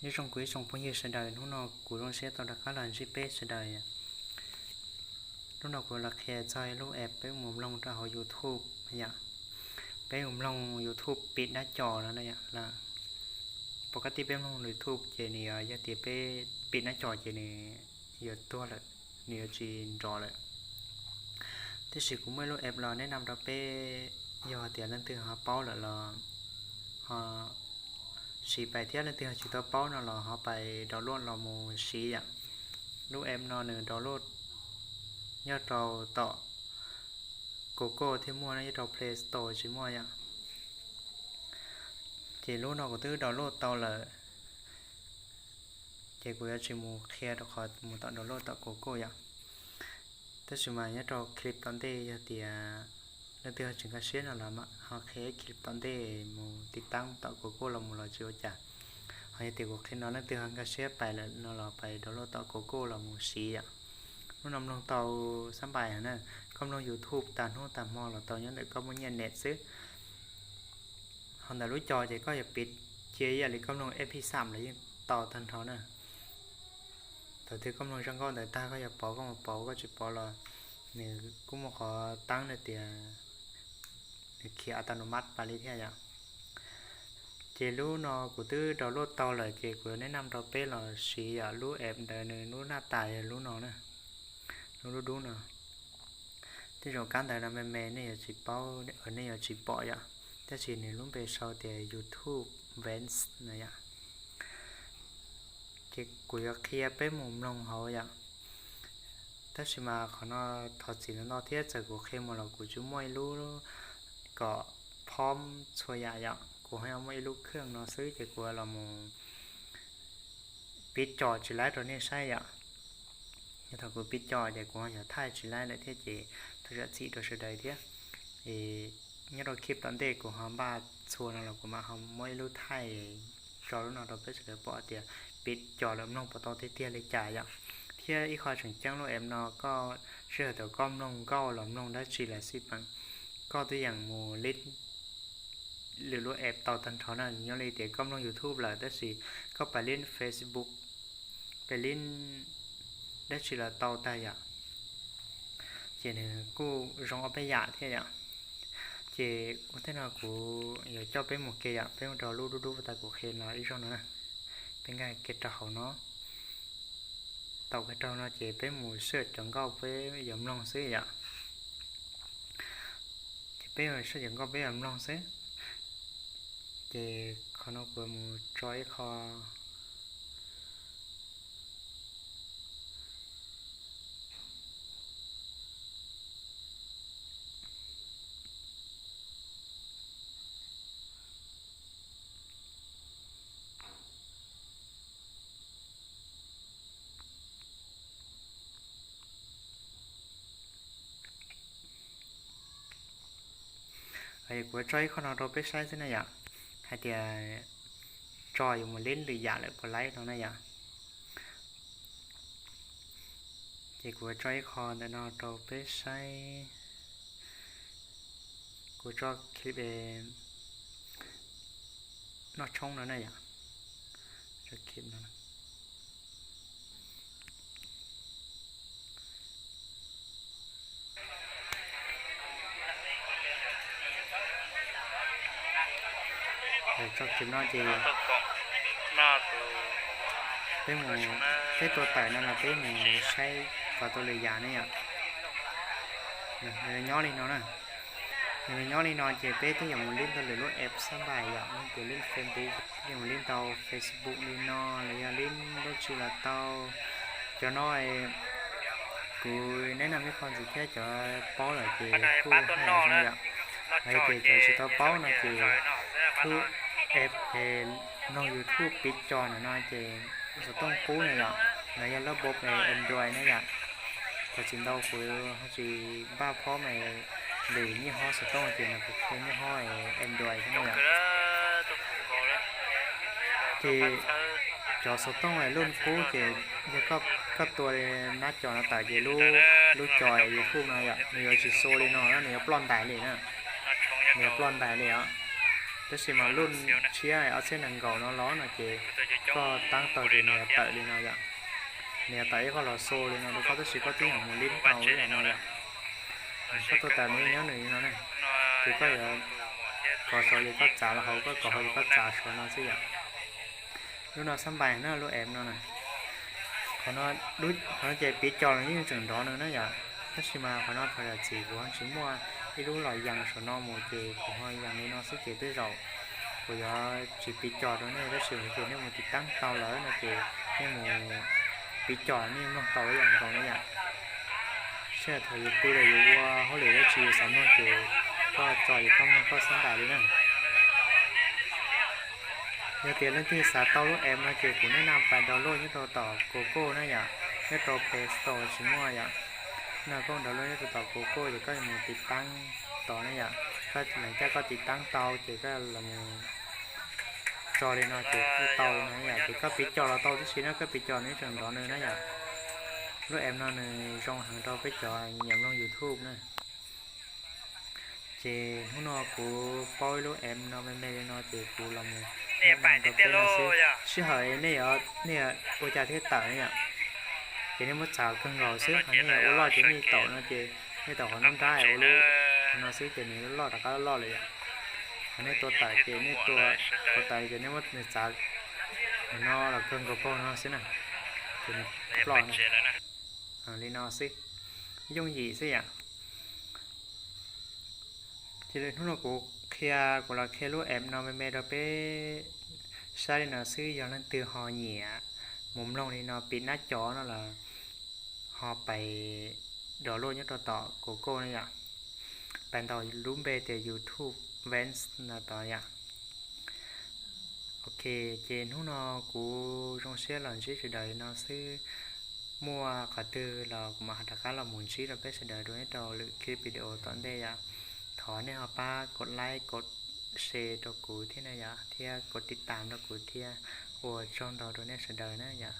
Nyob zoo kuv ib tsoom phooj ywg sawv daws, hnub no kuv zoo siab tau rov qab los ntsib peb sawv daws. Hnub no kuv los qhia txog lub app peb mus mloog rau hauv YouTube yom. Peb mus mloog YouTube pim dab co no na yom. Pom qab tij peb mloog YouTube ces nws yog tias peb pim dab co ces nws yuav tuag lawm, nws yuav tsis nrov lawm. Tiam sis kuv muaj ib lub app los neb nam rau peb, yog tias leej twg ho paub lawm los ho siv pais thiab, leej twg ho tsis tau paub no los ho pais download los mus siv yom. Lub app no nws download nyob rau tom Google thiaj muaj, nyob rau Play Store tsis muaj yom. Ces lub no kuv twb download tau lawm, ces kuv yuav tsis mus qhia rau qhov mus tom download tom Google yom. Tab sis mas nyob rau clip tom ntej yog tias leej twg ho tsis nkag siab no los ho qhia clip tom ntej mus tiv taab tom Google los mus los tsis ua cas. Ho yog tias kuv qhia no leej twg ho nkag siab pais lawm no los pais download tom Google los mus siv yom. Lub no mloog tau xab npais na, koj mloog YouTube tag hnub tag hmo los tau nyob ntawm koj muaj nyiaj net xwb. Ho ntawm lub co ces koj yuav piv cia ib yam li koj mloog MP xam los yeej tau tag nrho na. Thaum twg koj mloog zaj nkauj ntawd tag koj yuav pauv koj mus pauv, koj tsis pauv los nws kuj muaj qhov taab na tias nws khiav a ta no mab pas li thiab yom. Ces lub no kuv twb download tau lawm ces kuv yuav neb nam rau peb los siv yom. Lub app ntawd nws lub naj tas yog lub no na, lub dub dub no. Tej zaum kab ntawv no me me nej yuav tsis paub, nej yuav tsis pom yom, tab sis nws lub npe sau tias YouTube Vanced na yom. Ces kuv yuav qhia peb mus mloog hauv yom. Tab sis mas qhov no thov txim ntau thiab, txawm kuv qhia mus los kuv tsis muaj ib lub kom phom txhua yam yom, kuv ho muaj ib lub khaj no xwb ces kuv los mus piv co tsis laib rau nej saib yom. Yog thaum kuv piv co ces kuv ho yog thaij tsis laib lawm thiab ces thov zam txim rau sawv daws thiab. Nyob rau clip tom ntej kuv ho npaj txhua no los kuv mam ho muab ib lub thaij tso lub no rau peb sawv daws pom tias piv co lawm mloog puas tau tiag tiag li cas yom. Thiab ib qho tseem ceeb lub app no koj sij hawm thaum koj mloog nkauj los mloog dab tsi los xij peem, koj twb yeej mus lib lwm lub app tau tag nrho na. Nyob li tias koj mloog YouTube lawm tab sis koj pais lib Facebook, pais lib dab tsi los tau tag yom. Ces nws kuj zoo ob peb yam thiab yom. Ces ua ntej no kuv yuav coj peb mus ke yom, peb mus rau lub dub dub tas kuv qhia no ib zaug no na. Peb nkag kiag rau hauv no, tau kiag rau no ces peb mus search cov nkauj peb yuav mloog xwb yom. Ces peb mus search cov nkauj peb yuav mloog xwb. Ces qhov no kuv mus tso ib qho Kuv tso ib qho no rau peb saib xwb na yom, hais tias tso yuav mus lib lwm yam lawm puas laib no na yom. Ces kuv tso ib qho ntawm no rau peb saib. Kuv tso clip noj tshoob no na yom. Tso clip no ces peb mus, peb tua tawm no los peb mus saib kom tau lwm yam ne yom. Nws nyob li no na. Nws nyob li no ces peb twb yuav mus lib tau lwm lub app xab npais yom, li tias lib Facebook, twb yuav mus lib tau Facebook li no, los yog lib lub tsi los tau. Cov no kuv neb nam ib qho ntxiv thiab, cov paub lawm ces kuj hais zoo yom. Los yog tias cov tsis tau paub no ces lub app mloog YouTube piv co no ces xov tooj qub na yom, los yog lub app Android na yom. Thov txim ntau kuv ho tsis npaj phob me lwm nyiaj hob xov tooj ces no kuv qhia nyiaj hob Android thiab na yom. Ces cov xov tooj lub qub ces yog koj tua nab co no tawm ces lub co YouTube no yom, nws yuav tsis xua li no na, nws yuav ploj ntais li na. Nws yuav ploj ntais li os. Tab sis mas lub tshiab ob txhiab nees nkaum no los no ces koj tab tom ces nws yuav tawm li no yom. Nws yuav tawm ib qho los xu li no rau koj tab sis koj twb yuav mus lib tau ib yam no yom. Koj tuaj tas nws nyob nws li no ne, ces koj yuav kov saud ces koj txav los hauv, koj kov hauv ces koj txav saud no xwb yom. Lub no xab npais na, lub app no na. Qhov no, qhov no ces piv cos los yeej tseem nrov nws na yom. Tab sis mas qhov no thaum yam txim kuv ho tsis muaj ib lub los yees saum no mus ces kuv ho yees li no xwb ces tej zaum kuv yuav tsis piv cos rau nej, tab sis mas ces nej mus tiv taab tau lawm no ces nej mus piv cos nej mloog tau ib yam nkaus na yom. Sij hawm thaum yus pw los yus ua hauj lwm dab tsi yus xav mloog ces koj tso ces koj mloog koj xab npais li na. Yog tias leej twg xav tau lub app no ces kuv nej naj pais download nyob rau tom Google na yom, nyob rau Play Store tsis muaj yom. No koj download nyob rau tom Google ces koj mus tiv taab tod na yom, koj lees caj koj tiv taab tau ces koj los mus tso li no ces kuj tau li no yom, ces koj piv cos los tau tib si na, koj piv cos nws tseem nrov nws na yom. Lub app no nws zoo heev rau peb cov nyiam mloog YouTube na. Ces hnub no kuv paub ib lub app no me me li no ces kuv los mus rau peb no xwb. Sij hawm nej, nej ua cas thiaj tawm ne yom. Ces nej muab txav kawg nkaus xwb, qhov nej ua loj ces nej taum no ces nej taum qhov nruab nrab ua lub no xwb ces nws loj rov qab loj lawm yom. Qhov nej tua tawm ces nej tua, tua tawm ces nej muab nws txav no los kawg nkaus paug no xwb na, ces nws ploj li no xwb, yooj yim xwb yom. Ces hnub no kuv qhia, kuv los qhia lub app no me me rau peb saib li no xwb, yog leej twg ho nyiam mus mloog li no pim nab cov no los ho pais download nyob rau tom Google na yom, pais ntaus lub npe tias YouTube Vanced no tod yom. Ok, ces hnub no kuv zoo siab los ntsib sawv daws li no xwb. Muaj qhov twg los kuv mam rov qab los mus ntsib rau peb sawv daws dua nyob rau lwm clip video tom ntej yom. Thov nej ho pab kov like kov share rau kuv thiab na yom, thiab kov tiv tam rau kuv thiab. Ua tsaug ntau rau nej sawv daws na yom.